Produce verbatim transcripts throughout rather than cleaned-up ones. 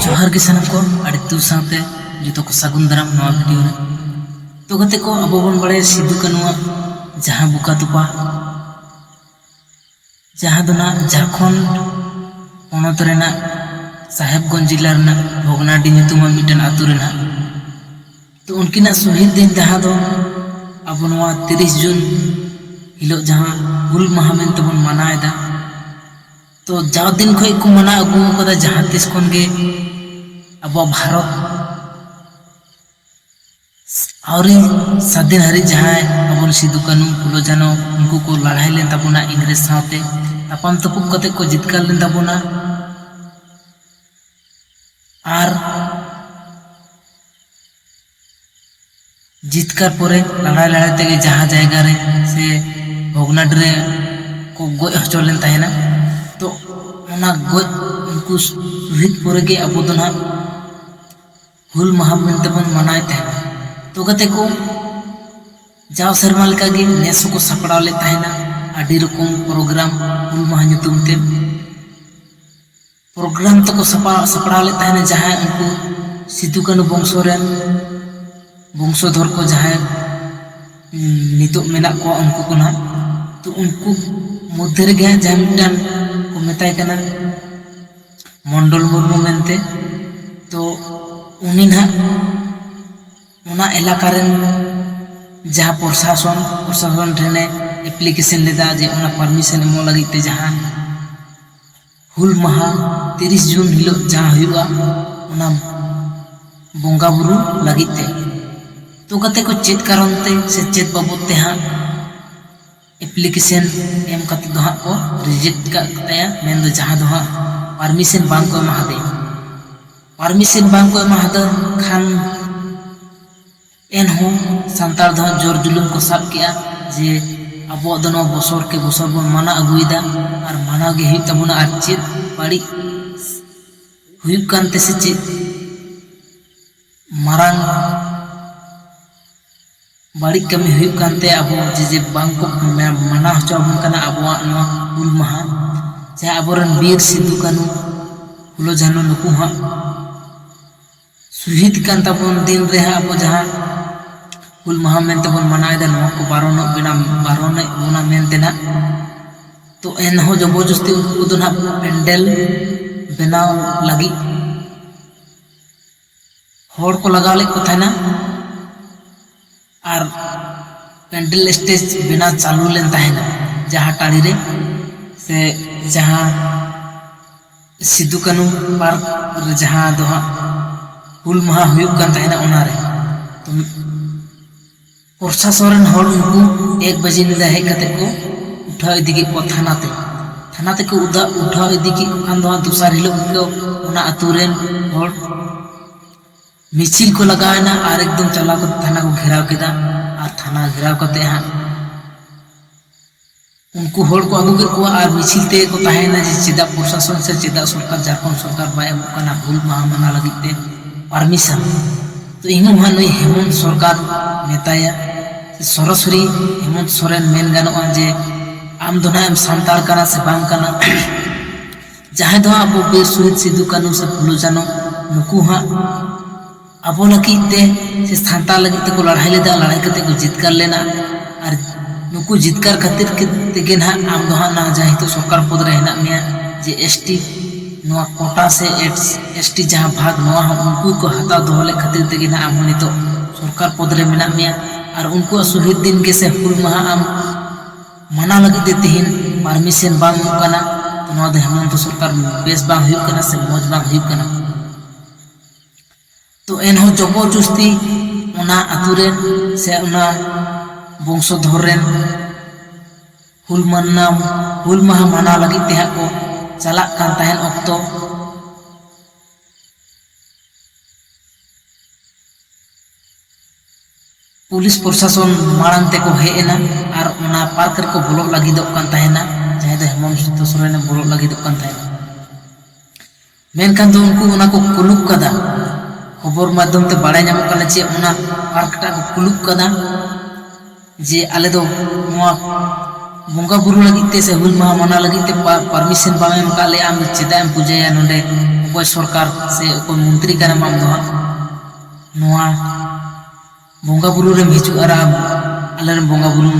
ᱡᱚᱦᱟᱨ ᱜᱮ ᱥᱟᱱᱟᱢ ᱠᱚ, ᱟᱹᱰᱤ ᱛᱩ ᱥᱟᱶᱛᱮ ᱡᱚᱛᱚ ᱠᱚ ᱥᱟᱹᱜᱩᱱ ᱫᱟᱨᱟᱢ ᱱᱚᱣᱟ ᱵᱷᱤᱰᱤᱭᱳ ᱨᱮ᱾ ᱛᱚ ᱜᱟᱛᱮ ᱠᱚ, ᱟᱵᱚ ᱵᱚᱱ ᱵᱟᱲᱟᱭᱟ ᱥᱤᱫᱩ ᱠᱟᱹᱱᱩᱣᱟᱜ ᱡᱟᱦᱟᱸ ᱵᱚᱠᱟ ᱛᱚᱯᱟ, ᱡᱟᱦᱟᱸ ᱫᱚ ᱱᱟᱜ ᱡᱷᱟᱲᱠᱷᱚᱸᱰ ᱯᱚᱱᱚᱛ ᱨᱮᱱᱟᱜ ᱥᱟᱦᱮᱵᱽᱜᱚᱸᱡᱽ ᱡᱮᱞᱟ ᱨᱮᱱᱟᱜ ᱵᱷᱚᱜᱽᱱᱟᱰᱤ ᱧᱩᱛᱩᱢᱟᱱ ᱢᱤᱫᱴᱮᱱ ᱟᱹᱛᱩ ᱨᱮ ᱱᱟᱜ᱾ ᱛᱚ ᱩᱱᱠᱤᱱᱟᱜ ᱥᱚᱦᱤᱫ ᱫᱤᱱ ᱡᱟᱦᱟᱸ ᱫᱚ ᱟᱵᱚ ᱱᱚᱣᱟ ᱛᱤᱨᱤᱥ ᱡᱩᱱ ᱦᱤᱞᱳᱜ ᱡᱟᱦᱟᱸ ᱦᱩᱞ ᱢᱟᱦᱟ ᱢᱮᱱᱛᱮ ᱵᱚᱱ ᱢᱟᱱᱟᱣ ᱮᱫᱟ, ᱛᱚ ᱡᱟᱣ ᱫᱤᱱ ᱠᱷᱚᱱ ᱠᱚ ᱢᱟᱱᱟᱣ ᱟᱹᱜᱩ ᱟᱠᱟᱫᱟ, ᱡᱟᱦᱟᱸ ᱛᱤᱥ ᱠᱷᱚᱱ ᱜᱮ ᱟᱵᱚᱣᱟᱜ ᱵᱷᱟᱨᱚᱛ ᱟᱹᱣᱨᱤ ᱥᱟᱹᱫᱷᱤᱱ ᱦᱟᱹᱨᱤᱡ ᱡᱟᱦᱟᱸᱭ ᱟᱵᱚᱨᱮᱱ ᱥᱤᱫᱩ ᱠᱟᱹᱱᱩ, ᱯᱷᱩᱞᱳ ᱡᱷᱟᱱᱚ, ᱩᱱᱠᱩ ᱠᱚ ᱞᱟᱹᱲᱦᱟᱹᱭ ᱞᱮᱱ ᱛᱟᱵᱚᱱᱟ ᱤᱝᱨᱮᱡᱽ ᱥᱟᱶᱛᱮ, ᱛᱟᱯᱟᱢ ᱛᱩᱯᱩᱜ ᱠᱟᱛᱮ ᱠᱚ ᱡᱤᱛᱠᱟᱹᱨ ᱞᱮᱱ ᱛᱟᱵᱚᱱᱟ᱾ ᱟᱨ ᱡᱤᱛᱠᱟᱹᱨ ᱯᱚᱨᱮ ᱞᱟᱲᱟᱭ ᱞᱟᱲᱟᱭ ᱛᱮᱜᱮ ᱡᱟᱦᱟᱸ ᱡᱟᱭᱜᱟ ᱨᱮ ᱥᱮ ᱵᱷᱚᱜᱽᱱᱟᱰᱤ ᱨᱮ ᱠᱚ ᱜᱚᱡ ᱦᱚᱪᱚ ᱞᱮᱱ ᱛᱟᱦᱮᱱᱟ, ᱛᱚ ᱚᱱᱟ ᱜᱚᱡ, ᱩᱱᱠᱩ ᱥᱚᱦᱤᱫ ᱯᱚᱨᱮ ᱜᱮ ᱟᱵᱚ ᱫᱚ ᱱᱟᱦᱟᱜ ᱦᱩᱞ ᱢᱟᱦᱟ ᱢᱮᱱᱛᱮ ᱵᱚᱱ ᱢᱟᱱᱟᱣᱮᱫ ᱛᱟᱦᱮᱱᱟ᱾ ᱛᱚ ᱜᱟᱛᱮ ᱠᱚ, ᱡᱟᱣ ᱥᱮᱨᱢᱟ ᱞᱮᱠᱟᱜᱮ ᱱᱮᱥ ᱦᱚᱸᱠᱚ ᱥᱟᱯᱲᱟᱣ ᱞᱮᱫ ᱛᱟᱦᱮᱱᱟ ᱟᱹᱰᱤ ᱨᱚᱠᱚᱢ ᱯᱨᱳᱜᱨᱟᱢ ᱦᱩᱞ ᱢᱟᱦᱟ ᱧᱩᱛᱩᱢ ᱛᱮ᱾ ᱯᱨᱳᱜᱨᱟᱢ ᱛᱮᱠᱚ ᱥᱟᱯᱲᱟᱣ, ᱥᱟᱯᱲᱟᱣ ᱞᱮᱫ ᱛᱟᱦᱮᱱᱟ ᱡᱟᱦᱟᱸᱭ ᱩᱱᱠᱩ ᱥᱤᱫᱩ ᱠᱟᱹᱱᱩ ᱵᱚᱝᱥᱚ ᱨᱮᱱ ᱵᱚᱝᱥᱚᱫᱷᱚᱨ ᱠᱚ ᱡᱟᱦᱟᱸᱭ, ᱩᱸ, ᱱᱤᱛᱚᱜ ᱢᱮᱱᱟᱜ ᱠᱚᱣᱟ ᱩᱱᱠᱩ ᱠᱚ ᱱᱟᱦᱟᱜ᱾ ᱛᱚ ᱩᱱᱠᱩ ᱢᱚᱫᱽᱫᱷᱮ ᱨᱮᱜᱮ ᱦᱟᱸᱜ ᱡᱟᱦᱟᱸᱭ ᱢᱤᱫᱴᱟᱝ ᱠᱚ ᱢᱮᱛᱟᱭ ᱠᱟᱱᱟ ᱢᱚᱱᱰᱚᱞ ᱢᱩᱨᱢᱩ ᱢᱮᱱᱛᱮ᱾ ᱛᱚ ᱩᱱᱤ ᱱᱟᱦᱟᱜ ᱚᱱᱟ ᱮᱞᱟᱠᱟ ᱨᱮᱱ ᱡᱟᱦᱟᱸ ᱯᱨᱚᱥᱟᱥᱚᱱ, ᱯᱨᱚᱥᱟᱥᱚᱱ ᱴᱷᱮᱱᱮ ᱮᱯᱞᱤᱠᱮᱥᱚᱱ ᱞᱮᱫᱟ ᱡᱮ ᱚᱱᱟ ᱯᱟᱨᱢᱤᱥᱚᱱ ᱮᱢᱚᱜ ᱞᱟᱹᱜᱤᱫ ᱛᱮ, ᱡᱟᱦᱟᱸ ᱦᱩᱞ ᱢᱟᱦᱟ ᱛᱤᱨᱤᱥ ᱡᱩᱱ ᱦᱤᱞᱳᱜ ᱡᱟᱦᱟᱸ ᱦᱩᱭᱩᱜᱼᱟ, ᱚᱱᱟ ᱵᱚᱸᱜᱟ ᱵᱩᱨᱩ ᱞᱟᱹᱜᱤᱫ ᱛᱮ᱾ ᱛᱚ ᱜᱟᱛᱮ ᱠᱚ, ᱪᱮᱫ ᱠᱟᱨᱚᱱ ᱛᱮ ᱥᱮ ᱪᱮᱫ ᱵᱟᱵᱚᱫ ᱛᱮ ᱦᱟᱸᱜ ᱮᱯᱞᱤᱠᱮᱥᱚᱱ ᱮᱢ ᱠᱟᱛᱮ ᱫᱚ ᱦᱟᱸᱜ ᱠᱚ ᱨᱤᱡᱮᱠᱴ ᱠᱟᱜ ᱛᱟᱭᱟ, ᱢᱮᱱᱫᱚ ᱡᱟᱦᱟᱸ ᱫᱚ ᱦᱟᱸᱜ ᱯᱟᱨᱢᱤᱥᱚᱱ ᱵᱟᱝ ᱠᱚ ᱮᱢᱟ ᱦᱟᱫᱮᱭᱟ᱾ ᱯᱟᱨᱢᱤᱥᱚᱱ ᱵᱟᱝ ᱠᱚ ᱮᱢᱟ ᱦᱟᱫᱮ ᱠᱷᱟᱱ, ᱮᱱᱦᱚᱸ ᱥᱟᱱᱛᱟᱲ ᱫᱚ ᱦᱟᱸᱜ ᱡᱳᱨ ᱡᱩᱞᱩᱢ ᱠᱚ ᱥᱟᱵ ᱠᱮᱜᱼᱟ ᱡᱮ ᱟᱵᱚᱣᱟᱜ ᱫᱚ ᱱᱚᱣᱟ ᱵᱚᱥᱚᱨ ᱠᱮ ᱵᱚᱥᱚᱨ ᱵᱚᱱ ᱢᱟᱱᱟᱣ ᱟᱹᱜᱩᱭᱮᱫᱟ, ᱟᱨ ᱢᱟᱱᱟᱣ ᱜᱮ ᱦᱩᱭᱩᱜ ᱛᱟᱵᱚᱱᱟ, ᱟᱨ ᱪᱮᱫ ᱵᱟᱹᱲᱤᱡ ᱦᱩᱭᱩᱜ ᱠᱟᱱᱛᱮ ᱥᱮ ᱪᱮᱫ ᱢᱟᱨᱟᱝ ᱵᱟᱹᱲᱤᱡ ᱠᱟᱹᱢᱤ ᱦᱩᱭᱩᱜ ᱠᱟᱱᱛᱮ ᱟᱵᱚ ᱡᱮ, ᱡᱮ ᱵᱟᱝ ᱠᱚ ᱢᱟ-, ᱢᱟᱱᱟᱣ ᱦᱚᱪᱚ ᱟᱵᱚᱱ ᱠᱟᱱᱟ ᱟᱵᱚᱣᱟᱜ ᱱᱚᱣᱟ ᱦᱩᱞ ᱢᱟᱦᱟ᱾ ᱡᱟᱦᱟᱸ ᱟᱵᱚᱨᱮᱱ ᱵᱤᱨ ᱥᱤᱫᱩ ᱠᱟᱹᱱᱩ, ᱯᱷᱩᱞᱳ ᱡᱷᱟᱱᱚ, ᱱᱩᱠᱩ ᱦᱟᱸᱜ ᱥᱩᱦᱤᱫ ᱠᱟᱱ ᱛᱟᱵᱚᱱ ᱫᱤᱱ ᱨᱮ ᱦᱟᱸᱜ ᱟᱵᱚ ᱡᱟᱦᱟᱸ ᱦᱩᱞ ᱢᱟᱦᱟ ᱢᱮᱱᱛᱮ ᱵᱚᱱ ᱢᱟᱱᱟᱣᱮᱫᱟ, ᱱᱚᱣᱟ ᱠᱚ ᱵᱟᱨᱚᱱᱚᱜ ᱵᱮᱱᱟ ᱵᱟᱨᱚᱱᱮᱫ ᱵᱚᱱᱟ ᱢᱮᱱᱛᱮ ᱱᱟᱜ᱾ ᱛᱚ ᱮᱱᱦᱚᱸ ᱡᱚᱵᱚᱨᱡᱚᱥᱛᱤ ᱩᱱᱠᱩ ᱠᱚᱫᱚ ᱱᱟᱜ ᱯᱮᱱᱰᱮᱞ ᱵᱮᱱᱟᱣ ᱞᱟᱹᱜᱤᱫ ᱦᱚᱲ ᱠᱚ ᱞᱟᱜᱟᱣ ᱞᱮᱫ ᱠᱚ ᱛᱟᱦᱮᱱᱟ᱾ ᱟᱨ ᱯᱮᱱᱰᱮᱞ ᱥᱴᱮᱡᱽ ᱵᱮᱱᱟᱣ ᱪᱟᱹᱞᱩ ᱞᱮᱱ ᱛᱟᱦᱮᱱᱟ, ᱡᱟᱦᱟᱸ ᱴᱟᱺᱰᱤ ᱨᱮ ᱥᱮ ᱡᱟᱦᱟᱸ ᱥᱤᱫᱩ ᱠᱟᱹᱱᱩ ᱯᱟᱨᱠ ᱨᱮ, ᱡᱟᱦᱟᱸ ᱫᱚ ᱦᱟᱸᱜ ᱦᱩᱞ ᱢᱟᱦᱟ ᱦᱩᱭᱩᱜ ᱠᱟᱱ ᱛᱟᱦᱮᱱᱟ, ᱚᱱᱟᱨᱮ᱾ ᱛᱚ ᱯᱨᱚᱥᱟᱥᱚᱱ ᱨᱮᱱ ᱦᱚᱲ ᱩᱱᱠᱩ ᱮᱠ ᱵᱟᱡᱮ ᱧᱤᱫᱟᱹ ᱦᱮᱡ ᱠᱟᱛᱮ ᱠᱚ ᱩᱴᱷᱟᱹᱣ ᱤᱫᱤ ᱠᱮᱫ ᱠᱚᱣᱟ ᱛᱷᱟᱱᱟ ᱛᱮ᱾ ᱛᱷᱟᱱᱟ ᱛᱮᱠᱚ ᱩᱫᱟ-, ᱩᱴᱷᱟᱹᱣ ᱤᱫᱤ ᱠᱮᱫ ᱠᱚ ᱠᱷᱟᱱ ᱫᱚ ᱦᱟᱸᱜ ᱫᱚᱥᱟᱨ ᱦᱤᱞᱳᱜ ᱜᱮ ᱚᱱᱟ ᱟᱹᱛᱩ ᱨᱮᱱ ᱦᱚᱲ ᱢᱤᱪᱷᱤᱞ ᱠᱚ ᱞᱟᱜᱟᱣ ᱮᱱᱟ ᱟᱨ ᱮᱠᱫᱚᱢ ᱪᱟᱞᱟᱣ ᱠᱟᱛᱮ ᱛᱷᱟᱱᱟ ᱠᱚ ᱜᱷᱮᱨᱟᱣ ᱠᱮᱫᱟ᱾ ᱟᱨ ᱛᱷᱟᱱᱟ ᱜᱷᱮᱨᱟᱣ ᱠᱟᱛᱮ ᱦᱟᱸᱜ ᱩᱱᱠᱩ ᱦᱚᱲ ᱠᱚ ᱟᱹᱜᱩ ᱠᱮᱫ ᱠᱚᱣᱟ ᱟᱨ ᱢᱤᱪᱷᱤᱞ ᱛᱮᱜᱮ ᱠᱚ ᱛᱟᱦᱮᱸᱭᱮᱱᱟ ᱡᱮ ᱪᱮᱫᱟᱜ ᱯᱨᱚᱥᱟᱥᱚᱱ ᱥᱮ ᱪᱮᱫᱟᱜ ᱥᱚᱨᱠᱟᱨ, ᱡᱷᱟᱲᱠᱷᱚᱸᱰ ᱥᱚᱨᱠᱟᱨ ᱵᱟᱭ ᱮᱢᱚᱜ ᱠᱟᱱᱟ ᱦᱩᱞ ᱢᱟᱦᱟ ᱢᱟᱱᱟᱣ ᱞᱟᱹᱜᱤᱫ ᱛᱮ ᱯᱟᱨᱢᱤᱥᱚᱱ᱾ ᱛᱚ ᱤᱧ ᱦᱚᱸ ᱦᱟᱸᱜ ᱱᱩᱭ ᱦᱮᱢᱚᱱᱛ ᱥᱚᱨᱠᱟᱨ ᱢᱮᱛᱟᱭᱟ, ᱥᱚᱨᱟᱥᱚᱨᱤ ᱦᱮᱢᱚᱱᱛ ᱥᱚᱨᱮᱱ ᱢᱮᱱ ᱜᱟᱱᱚᱜᱼᱟ ᱡᱮ ᱟᱢ ᱫᱚ ᱱᱟᱦᱟᱜ ᱮᱢ ᱥᱟᱱᱛᱟᱲ ᱠᱟᱱᱟ ᱥᱮ ᱵᱟᱝ ᱠᱟᱱᱟ᱾ ᱡᱟᱦᱟᱸᱭ ᱫᱚ ᱦᱟᱸᱜ ᱟᱵᱚ ᱵᱤᱨ ᱥᱚᱦᱤᱫ ᱥᱤᱫᱩ ᱠᱟᱹᱱᱩ ᱥᱮ ᱯᱷᱩᱞᱳ ᱡᱷᱟᱱᱚ, ᱱᱩᱠᱩ ᱦᱟᱸᱜ ᱟᱵᱚ ᱞᱟᱹᱜᱤᱫ ᱛᱮ ᱥᱮ ᱥᱟᱱᱛᱟᱲ ᱞᱟᱹᱜᱤᱫ ᱛᱮᱠᱚ ᱞᱟᱹᱲᱦᱟᱹᱭ ᱞᱮᱫᱟ, ᱞᱟᱹᱲᱦᱟᱹᱭ ᱠᱟᱛᱮ ᱠᱚ ᱡᱤᱛᱠᱟᱹᱨ ᱞᱮᱱᱟ᱾ ᱟᱨ ᱱᱩᱠᱩ ᱡᱤᱛᱠᱟᱹᱨ ᱠᱷᱟᱹᱛᱤᱨ ᱠᱮ-, ᱛᱮᱜᱮ ᱱᱟᱦᱟᱜ ᱟᱢ ᱫᱚ ᱦᱟᱸᱜ ᱱᱚᱣᱟ ᱡᱟᱦᱟᱸ ᱱᱤᱛᱚᱜ ᱥᱚᱨᱠᱟᱨ ᱯᱚᱫᱽ ᱨᱮ ᱦᱮᱱᱟᱜ ᱢᱮᱭᱟ, ᱡᱮ ᱮᱥ ᱴᱤ ᱱᱚᱣᱟ ᱠᱳᱴᱟ ᱥᱮ ᱮᱥ ᱴᱤ ᱡᱟᱦᱟᱸ ᱵᱷᱟᱜᱽ, ᱱᱚᱣᱟ ᱦᱚᱸ ᱩᱱᱠᱩ ᱠᱚ ᱦᱟᱛᱟᱣ ᱫᱚᱦᱚ ᱞᱮᱫ ᱠᱷᱟᱹᱛᱤᱨ ᱛᱮᱜᱮ ᱱᱟᱦᱟᱜ ᱟᱢ ᱦᱚᱸ ᱱᱤᱛᱚᱜ ᱥᱚᱨᱠᱟᱨ ᱯᱚᱫᱽ ᱨᱮ ᱢᱮᱱᱟᱜ ᱢᱮᱭᱟ᱾ ᱟᱨ ᱩᱱᱠᱩᱣᱟᱜ ᱥᱚᱦᱤᱫ ᱫᱤᱱ ᱜᱮ ᱥᱮ ᱦᱩᱞ ᱢᱟᱦᱟ ᱟᱢ ᱢᱟᱱᱟᱣ ᱞᱟᱹᱜᱤᱫ ᱛᱮ ᱛᱮᱦᱮᱧ ᱯᱟᱨᱢᱤᱥᱚᱱ ᱵᱟᱝ ᱮᱢᱚᱜ ᱠᱟᱱᱟ᱾ ᱛᱚ ᱱᱚᱣᱟ ᱫᱚ ᱦᱮᱢᱚᱱᱛᱚ ᱥᱚᱨᱠᱟᱨ ᱵᱮᱥ ᱵᱟᱝ ᱦᱩᱭᱩᱜ ᱠᱟᱱᱟ ᱥᱮ ᱢᱚᱡᱽ ᱵᱟᱝ ᱦᱩᱭᱩᱜ ᱠᱟᱱᱟ᱾ ᱛᱚ ᱮᱱᱦᱚᱸ ᱡᱚᱵᱚᱨᱡᱚᱥᱛᱤ ᱚᱱᱟ ᱟᱛᱳ ᱨᱮ ᱥᱮ ᱚᱱᱟ ᱵᱚᱝᱥᱚᱫᱷᱚᱨ ᱨᱮᱱ ᱦᱩᱞ ᱢᱟᱱᱟᱣ, ᱦᱩᱞ ᱢᱟᱦᱟ ᱢᱟᱱᱟᱣ ᱞᱟᱹᱜᱤᱫ ᱛᱮ ᱦᱟᱸᱜ ᱠᱚ ᱪᱟᱞᱟᱜ ᱠᱟᱱ ᱛᱟᱦᱮᱱ ᱚᱠᱛᱚ, ᱯᱩᱞᱤᱥ ᱯᱨᱚᱥᱟᱥᱚᱱ ᱢᱟᱲᱟᱝ ᱛᱮᱠᱚ ᱦᱮᱡ ᱮᱱᱟ ᱟᱨ ᱚᱱᱟ ᱯᱟᱨᱠ ᱨᱮᱠᱚ ᱵᱚᱞᱚᱜ ᱞᱟᱹᱜᱤᱫᱚᱜ ᱠᱟᱱ ᱛᱟᱦᱮᱱᱟ, ᱡᱟᱦᱟᱸᱭ ᱫᱚ ᱦᱮᱢᱚᱱᱛᱚ ᱥᱚᱨᱮᱱᱮ ᱵᱚᱞᱚᱜ ᱞᱟᱹᱜᱤᱫᱚᱜ ᱠᱟᱱ ᱛᱟᱦᱮᱱᱟ᱾ ᱢᱮᱱᱠᱷᱟᱱ ᱫᱚ ᱩᱱᱠᱩ ᱚᱱᱟ ᱠᱚ ᱠᱩᱞᱩᱯ ᱠᱟᱫᱟ᱾ ᱠᱷᱚᱵᱚᱨ ᱢᱟᱫᱽᱫᱷᱚᱢ ᱛᱮ ᱵᱟᱲᱟᱭ ᱧᱟᱢᱚᱜ ᱠᱟᱱᱟ ᱡᱮ ᱚᱱᱟ ᱯᱟᱨᱠ ᱴᱟᱜ ᱠᱚ ᱠᱩᱞᱩᱯ ᱠᱟᱫᱟ, ᱡᱮ ᱟᱞᱮ ᱫᱚ ᱱᱚᱣᱟ ᱵᱚᱸᱜᱟ ᱵᱩᱨᱩ ᱞᱟᱹᱜᱤᱫ ᱛᱮ ᱥᱮ ᱦᱩᱞ ᱢᱟᱦᱟ ᱢᱟᱱᱟᱣ ᱞᱟᱹᱜᱤᱫ ᱛᱮ ᱯᱟ-, ᱯᱟᱨᱢᱤᱥᱚᱱ ᱵᱟᱢ ᱮᱢ ᱟᱠᱟᱫ ᱞᱮᱭᱟ, ᱟᱢ ᱫᱚ ᱪᱮᱫᱟᱜ ᱮᱢ ᱯᱩᱡᱟᱹᱭᱟ ᱱᱚᱰᱮ? ᱚᱠᱚᱭ ᱥᱚᱨᱠᱟᱨ ᱥᱮ ᱚᱠᱚᱭ ᱢᱚᱱᱛᱨᱤ ᱠᱟᱱᱟᱢ ᱟᱢ ᱫᱚ ᱦᱟᱸᱜ? ᱱᱚᱣᱟ ᱵᱚᱸᱜᱟ ᱵᱩᱨᱩ ᱨᱮᱢ ᱦᱤᱡᱩᱜᱼᱟ ᱟᱨ ᱟᱢ ᱟᱞᱮᱨᱮᱱ ᱵᱚᱸᱜᱟ ᱵᱩᱨᱩ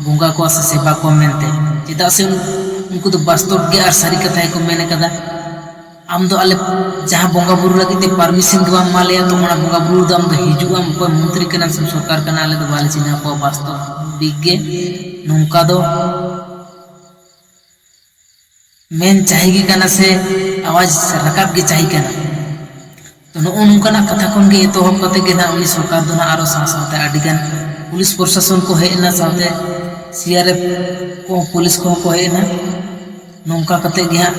ᱵᱚᱸᱜᱟ ᱠᱚᱣᱟ ᱥᱮ ᱥᱮᱵᱟ ᱠᱚᱣᱟ ᱢᱮᱱᱛᱮ᱾ ᱪᱮᱫᱟᱜ ᱥᱮ ᱩᱱᱠᱩ ᱫᱚ ᱵᱟᱥᱛᱚᱵ ᱜᱮ ᱟᱨ ᱥᱟᱹᱨᱤ ᱠᱟᱛᱷᱟ ᱜᱮᱠᱚ ᱢᱮᱱ ᱟᱠᱟᱫᱟ᱾ ᱟᱢ ᱫᱚ ᱟᱞᱮ ᱡᱟᱦᱟᱸ ᱵᱚᱸᱜᱟ ᱵᱩᱨᱩ ᱞᱟᱹᱜᱤᱫ ᱛᱮ ᱯᱟᱨᱢᱤᱥᱚᱱ ᱜᱮ ᱵᱟᱢ ᱮᱢᱟ ᱞᱮᱭᱟ, ᱛᱚ ᱚᱱᱟ ᱵᱚᱸᱜᱟ ᱵᱩᱨᱩ ᱨᱮᱫᱚ ᱟᱢ ᱫᱚ ᱦᱤᱡᱩᱜ ᱟᱢ, ᱚᱠᱚᱭ ᱢᱚᱱᱛᱨᱤ ᱠᱟᱱᱟᱢ ᱥᱮ ᱥᱚᱨᱠᱟᱨ ᱠᱟᱱᱟ, ᱟᱞᱮ ᱫᱚ ᱵᱟᱞᱮ ᱪᱤᱱᱦᱟᱹᱣ ᱠᱚᱣᱟ᱾ ᱵᱟᱥᱛᱚᱵ ᱫᱤᱠ ᱜᱮ ᱱᱚᱝᱠᱟ ᱫᱚ ᱢᱮᱱ ᱪᱟᱹᱦᱤ ᱜᱮ ᱠᱟᱱᱟ ᱥᱮ ᱟᱣᱟᱡᱽ ᱨᱟᱠᱟᱵ ᱜᱮ ᱪᱟᱹᱦᱤ ᱠᱟᱱᱟ᱾ ᱛᱚ ᱱᱚᱜᱼᱚ ᱱᱚᱝᱠᱟᱱᱟᱜ ᱠᱟᱛᱷᱟ ᱠᱷᱚᱱ ᱜᱮ ᱮᱛᱚᱦᱚᱵ ᱠᱟᱛᱮ ᱜᱮ ᱱᱟᱜ ᱩᱱᱤ ᱥᱚᱨᱠᱟᱨ ᱫᱚ ᱱᱟᱜ ᱟᱨᱚ ᱥᱟᱶ ᱥᱟᱶᱛᱮ ᱟᱹᱰᱤ ᱜᱟᱱ ᱯᱩᱞᱤᱥ ᱯᱨᱚᱥᱟᱥᱚᱱ ᱠᱚ ᱦᱮᱡ ᱮᱱᱟ, ᱥᱟᱶᱛᱮ ᱥᱤ ᱟᱨ ᱮᱯᱷ ᱠᱚ, ᱯᱩᱞᱤᱥ ᱠᱚᱦᱚᱸ ᱠᱚ ᱦᱮᱡ ᱮᱱᱟ᱾ ᱱᱚᱝᱠᱟ ᱠᱟᱛᱮ ᱜᱮ ᱦᱟᱸᱜ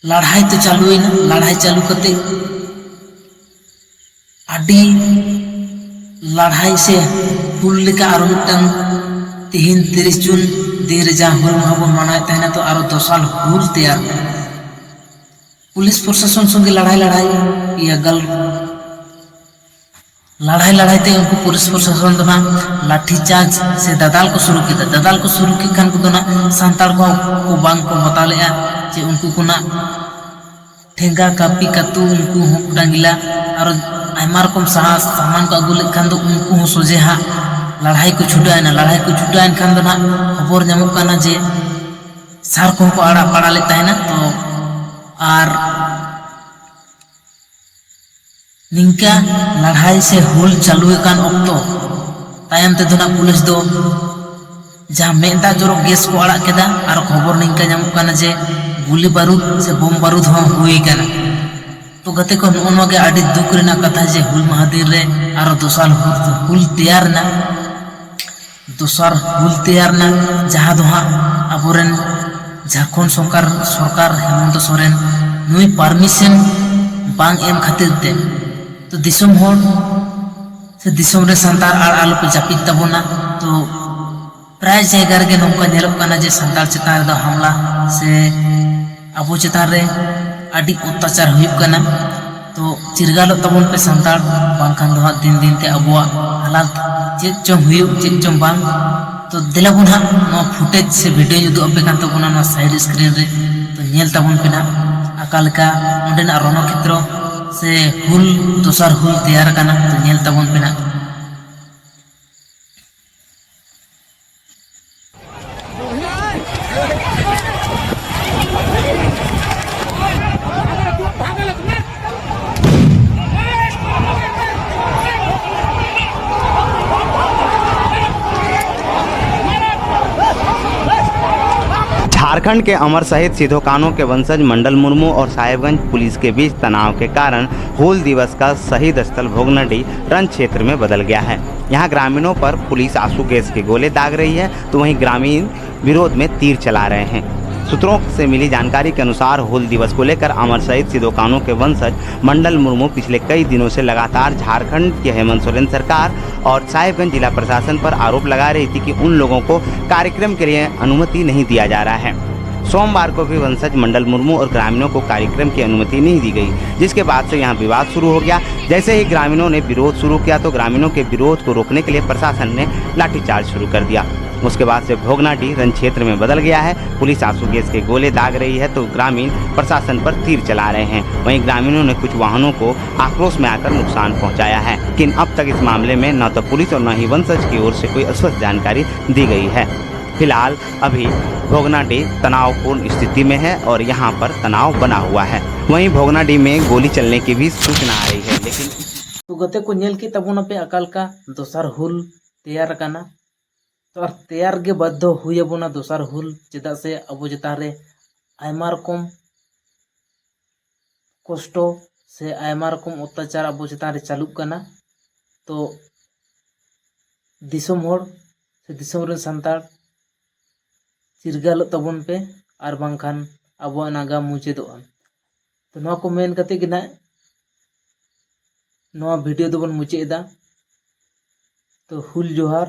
ᱞᱟᱹᱲᱦᱟᱹᱭ ᱛᱮ ᱪᱟᱹᱞᱩᱭᱮᱱᱟ᱾ ᱞᱟᱹᱲᱦᱟᱹᱭ ᱪᱟᱹᱞᱩ ᱠᱟᱛᱮ ᱟᱹᱰᱤ ᱞᱟᱹᱲᱦᱟᱹᱭ ᱥᱮ ᱦᱩᱞ ᱞᱮᱠᱟ ᱟᱨᱚ ᱢᱤᱫᱴᱟᱝ ᱛᱤᱦᱤᱧ ᱛᱤᱨᱤᱥ ᱡᱩᱱ ᱫᱤᱱ ᱨᱮ ᱡᱟᱦᱟᱸ ᱦᱩᱞ ᱢᱟᱦᱟ ᱵᱚᱱ ᱢᱟᱱᱟᱣᱮᱫ ᱛᱟᱦᱮᱱᱟ, ᱛᱚ ᱟᱨᱚ ᱫᱚᱥᱟᱨ ᱦᱩᱞ ᱛᱮᱭᱟᱨ ᱮᱱᱟ᱾ ᱯᱩᱞᱤᱥ ᱯᱨᱚᱥᱟᱥᱚᱱ ᱥᱚᱸᱜᱮ ᱞᱟᱹᱲᱦᱟᱹᱭ ᱞᱟᱹᱲᱦᱟᱹᱭ ᱤᱭᱟᱹ ᱜᱟᱞ ᱞᱟᱹᱲᱦᱟᱹᱭ ᱞᱟᱹᱲᱦᱟᱹᱭ ᱛᱮ ᱩᱱᱠᱩ ᱯᱩᱞᱤᱥ ᱯᱨᱚᱥᱟᱥᱚᱱ ᱫᱚ ᱱᱟᱜ ᱞᱟᱴᱷᱤ ᱪᱟᱨᱡᱽ ᱥᱮ ᱫᱟᱫᱟᱞ ᱠᱚ ᱥᱩᱨᱩ ᱠᱮᱫᱟ᱾ ᱫᱟᱫᱟᱞ ᱠᱚ ᱥᱩᱨᱩ ᱠᱮᱫ ᱠᱷᱟᱱ ᱠᱚᱫᱚ ᱱᱟᱜ ᱥᱟᱱᱛᱟᱲ ᱠᱚ, ᱠᱚ ᱵᱟᱝ ᱠᱚ ᱵᱟᱛᱟᱣ ᱞᱮᱫᱼᱟ ᱡᱮ ᱩᱱᱠᱩ ᱠᱚ ᱱᱟᱜ ᱴᱷᱮᱸᱜᱟ, ᱠᱟᱹᱯᱤ, ᱠᱟᱹᱛᱩ, ᱩᱱᱠᱩ ᱦᱚᱸ ᱰᱟᱸᱜᱤᱞᱟ, ᱟᱨᱚ ᱟᱭᱢᱟ ᱨᱚᱠᱚᱢ ᱥᱟᱦᱟ ᱥᱟᱢᱟᱱ ᱠᱚ ᱟᱹᱜᱩ ᱞᱮᱫ ᱠᱷᱟᱱ ᱫᱚ ᱩᱱᱠᱩ ᱦᱚᱸ ᱥᱚᱡᱷᱮ ᱦᱟᱸᱜ ᱞᱟᱹᱲᱦᱟᱹᱭ ᱠᱚ ᱪᱷᱩᱴᱟᱹᱣ ᱮᱱᱟ᱾ ᱞᱟᱹᱲᱦᱟᱹᱭ ᱠᱚ ᱪᱷᱩᱴᱟᱹᱣ ᱮᱱ ᱠᱷᱟᱱ ᱫᱚ ᱱᱟᱜ ᱠᱷᱚᱵᱚᱨ ᱧᱟᱢᱚᱜ ᱠᱟᱱᱟ ᱡᱮ ᱥᱟᱨ ᱠᱚᱦᱚᱸ ᱠᱚ ᱟᱲᱟᱜ ᱯᱟᱲᱟ ᱞᱮᱫ ᱛᱟᱦᱮᱱᱟ᱾ ᱛᱚ ᱟᱨ ᱱᱤᱝᱠᱟ ᱞᱟᱹᱲᱦᱟᱹᱭ ᱥᱮ ᱦᱩᱞ ᱪᱟᱹᱞᱩ ᱟᱠᱟᱱ ᱚᱠᱛᱚ ᱛᱟᱭᱚᱢ ᱛᱮᱫᱚ ᱱᱟᱜ ᱯᱩᱞᱤᱥ ᱫᱚ ᱡᱟᱦᱟᱸ ᱢᱮᱫ ᱫᱟᱜ ᱡᱚᱨᱚ ᱜᱮᱥ ᱠᱚ ᱟᱲᱟᱜ ᱠᱮᱫᱟ, ᱟᱨ ᱠᱷᱚᱵᱚᱨ ᱱᱤᱝᱠᱟ ᱧᱟᱢᱚᱜ ᱠᱟᱱᱟ ᱡᱮ ᱜᱩᱞᱤ ᱵᱟᱹᱨᱩᱫ ᱥᱮ ᱵᱳᱢ ᱵᱟᱹᱨᱩᱫ ᱦᱚᱸ ᱦᱩᱭ ᱟᱠᱟᱱᱟ᱾ ᱛᱚ ᱜᱟᱛᱮ ᱠᱚ, ᱱᱚᱜᱼᱚ ᱱᱚᱣᱟ ᱜᱮ ᱟᱹᱰᱤ ᱫᱩᱠ ᱨᱮᱱᱟᱜ ᱠᱟᱛᱷᱟ ᱡᱮ ᱦᱩᱞ ᱢᱟᱦᱟ ᱫᱤᱱ ᱨᱮ ᱟᱨᱚ ᱫᱚᱥᱟᱨ ᱦᱩᱞ, ᱦᱩᱞ ᱛᱮᱭᱟᱨ ᱨᱮᱱᱟᱜ ᱫᱚᱥᱟᱨ ᱦᱩᱞ ᱛᱮᱭᱟᱨ ᱨᱮᱱᱟᱜ ᱡᱟᱦᱟᱸ ᱫᱚ ᱦᱟᱸᱜ ᱟᱵᱚᱨᱮᱱ ᱡᱷᱟᱲᱠᱷᱚᱸᱰ ᱥᱚᱨᱠᱟᱨ, ᱥᱚᱨᱠᱟᱨ ᱦᱮᱢᱚᱱᱛᱚ ᱥᱚᱨᱮᱱ ᱱᱩᱭ ᱯᱟᱨᱢᱤᱥᱚᱱ ᱵᱟᱝ ᱮᱢ ᱠᱷᱟᱹᱛᱤᱨ ᱛᱮ, ᱛᱚ ᱫᱤᱥᱚᱢ ᱦᱚᱲ ᱥᱮ ᱫᱤᱥᱚᱢ ᱨᱮ ᱥᱟᱱᱛᱟᱲ ᱟᱲ ᱟᱞᱚᱯᱮ ᱡᱟᱹᱯᱤᱫ ᱛᱟᱵᱚᱱᱟ᱾ ᱛᱚ ᱯᱨᱟᱭ ᱡᱟᱭᱜᱟ ᱨᱮᱜᱮ ᱱᱚᱝᱠᱟ ᱧᱮᱞᱚᱜ ᱠᱟᱱᱟ ᱡᱮ ᱥᱟᱱᱛᱟᱲ ᱪᱮᱛᱟᱱ ᱨᱮᱫᱚ ᱦᱟᱢᱞᱟ ᱥᱮ ᱟᱵᱚ ᱪᱮᱛᱟᱱ ᱨᱮ ᱟᱹᱰᱤ ᱚᱛᱛᱟᱪᱟᱨ ᱦᱩᱭᱩᱜ ᱠᱟᱱᱟ᱾ ᱛᱚ ᱪᱤᱨᱜᱟᱞᱚᱜ ᱛᱟᱵᱚᱱ ᱯᱮ ᱥᱟᱱᱛᱟᱲ, ᱵᱟᱝᱠᱷᱟᱱ ᱫᱚ ᱦᱟᱸᱜ ᱫᱤᱱ ᱫᱤᱱ ᱛᱮ ᱟᱵᱚᱣᱟᱜ ᱦᱟᱞᱟᱛ ᱪᱮᱫ ᱪᱚᱝ ᱦᱩᱭᱩᱜ, ᱪᱮᱫ ᱪᱚᱝ ᱵᱟᱝ᱾ ᱛᱚ ᱫᱮᱞᱟ ᱵᱚᱱ ᱦᱟᱸᱜ ᱱᱚᱣᱟ ᱯᱷᱩᱴᱮᱡᱽ ᱥᱮ ᱵᱷᱤᱰᱤᱭᱳᱧ ᱩᱫᱩᱜ ᱟᱯᱮ ᱠᱟᱱ ᱛᱟᱵᱚᱱᱟ ᱱᱚᱣᱟ ᱥᱟᱭᱤᱰ ᱥᱠᱨᱤᱱ ᱨᱮ᱾ ᱛᱚ ᱧᱮᱞ ᱛᱟᱵᱚᱱ ᱯᱮ ᱱᱟᱦᱟᱜ ᱚᱠᱟ ᱞᱮᱠᱟ ᱚᱸᱰᱮᱱᱟᱜ ᱨᱚᱱᱚᱠᱷᱮᱛᱨᱚ ᱥᱮ ᱦᱩᱞ, ᱫᱚᱥᱟᱨ ᱦᱩᱞ ᱛᱮᱭᱟᱨ ᱟᱠᱟᱱᱟ, ᱛᱚ ᱧᱮᱞ ᱛᱟᱵᱚᱱ ᱯᱮ ᱱᱟᱜ᱾ झारखंड के अमर शहीद सिद्धो कान्हो के वंशज मंडल मुर्मू और साहिबगंज पुलिस के बीच तनाव के कारण हूल दिवस का शहीद स्थल भोगनाडीह रन क्षेत्र में बदल गया है। यहाँ ग्रामीणों पर पुलिस आंसू गैस के गोले दाग रही है, तो वहीं ग्रामीण विरोध में तीर चला रहे हैं। सूत्रों से मिली जानकारी के अनुसार, हूल दिवस को लेकर अमर शहीद सिद्धो कान्हो के वंशज मंडल मुर्मू पिछले कई दिनों से लगातार झारखंड के हेमंत सोरेन सरकार और साहिबगंज जिला प्रशासन पर आरोप लगा रही थी कि उन लोगों को कार्यक्रम के लिए अनुमति नहीं दिया जा रहा है। सोमवार को भी वंशज मंडल मुर्मू और ग्रामीणों को कार्यक्रम की अनुमति नहीं दी गई, जिसके बाद से यहाँ विवाद शुरू हो गया। जैसे ही ग्रामीणों ने विरोध शुरू किया, तो ग्रामीणों के विरोध को रोकने के लिए प्रशासन ने लाठीचार्ज शुरू कर दिया। उसके बाद से भोगनाडीह रन क्षेत्र में बदल गया है। पुलिस आंसू गैस के गोले दाग रही है, तो ग्रामीण प्रशासन पर तीर चला रहे हैं। वहीं ग्रामीणों ने कुछ वाहनों को आक्रोश में आकर नुकसान पहुंचाया है, लेकिन अब तक इस मामले में न तो पुलिस और न ही वंशज की ओर से कोई स्पष्ट जानकारी दी गई है। फिलहाल अभी भोगनाडीह तनावपूर्ण स्थिति में है और यहाँ पर तनाव बना हुआ है। वहीं भोगनाडीह में गोली चलने की भी सूचना आ रही है, लेकिन तो ᱜᱟᱛᱮ ᱠᱚ, ᱧᱮᱞ ᱠᱮᱫ ᱛᱟᱵᱚᱱᱟᱯᱮ ᱚᱠᱟ ᱞᱮᱠᱟ ᱫᱚᱥᱟᱨ ᱦᱩᱞ ᱛᱮᱭᱟᱨ ᱟᱠᱟᱱᱟ᱾ ᱛᱚ ᱟᱨ ᱛᱮᱭᱟᱨ ᱜᱮ ᱵᱟᱫᱽᱫᱷᱚ ᱦᱩᱭ ᱟᱵᱚᱱᱟ ᱫᱚᱥᱟᱨ ᱦᱩᱞ, ᱪᱮᱫᱟᱜ ᱥᱮ ᱟᱵᱚ ᱪᱮᱛᱟᱱ ᱨᱮ ᱟᱭᱢᱟ ᱨᱚᱠᱚᱢ ᱠᱚᱥᱴᱚ ᱥᱮ ᱟᱭᱢᱟ ᱨᱚᱠᱚᱢ ᱚᱛᱛᱟᱪᱟᱨ ᱟᱵᱚ ᱪᱮᱛᱟᱱ ᱨᱮ ᱪᱟᱹᱞᱩᱜ ᱠᱟᱱᱟ᱾ ᱛᱚ ᱫᱤᱥᱚᱢ ᱦᱚᱲ ᱥᱮ ᱫᱤᱥᱚᱢ ᱨᱮᱱ ᱥᱟᱱᱛᱟᱲ, ᱪᱤᱨᱜᱟᱹᱞᱚᱜ ᱛᱟᱵᱚᱱ ᱯᱮ, ᱟᱨ ᱵᱟᱝᱠᱷᱟᱱ ᱟᱵᱚᱣᱟᱜ ᱱᱟᱜᱟᱢ ᱢᱩᱪᱟᱹᱫᱚᱜᱼᱟ᱾ ᱛᱚ ᱱᱚᱣᱟ ᱠᱚ ᱢᱮᱱ ᱠᱟᱛᱮ ᱜᱮ ᱱᱟᱜ ᱱᱚᱣᱟ ᱵᱷᱤᱰᱤᱭᱳ ᱫᱚᱵᱚᱱ ᱢᱩᱪᱟᱹᱫ ᱮᱫᱟ᱾ ᱛᱚ ᱦᱩᱞ ᱡᱚᱦᱟᱨ,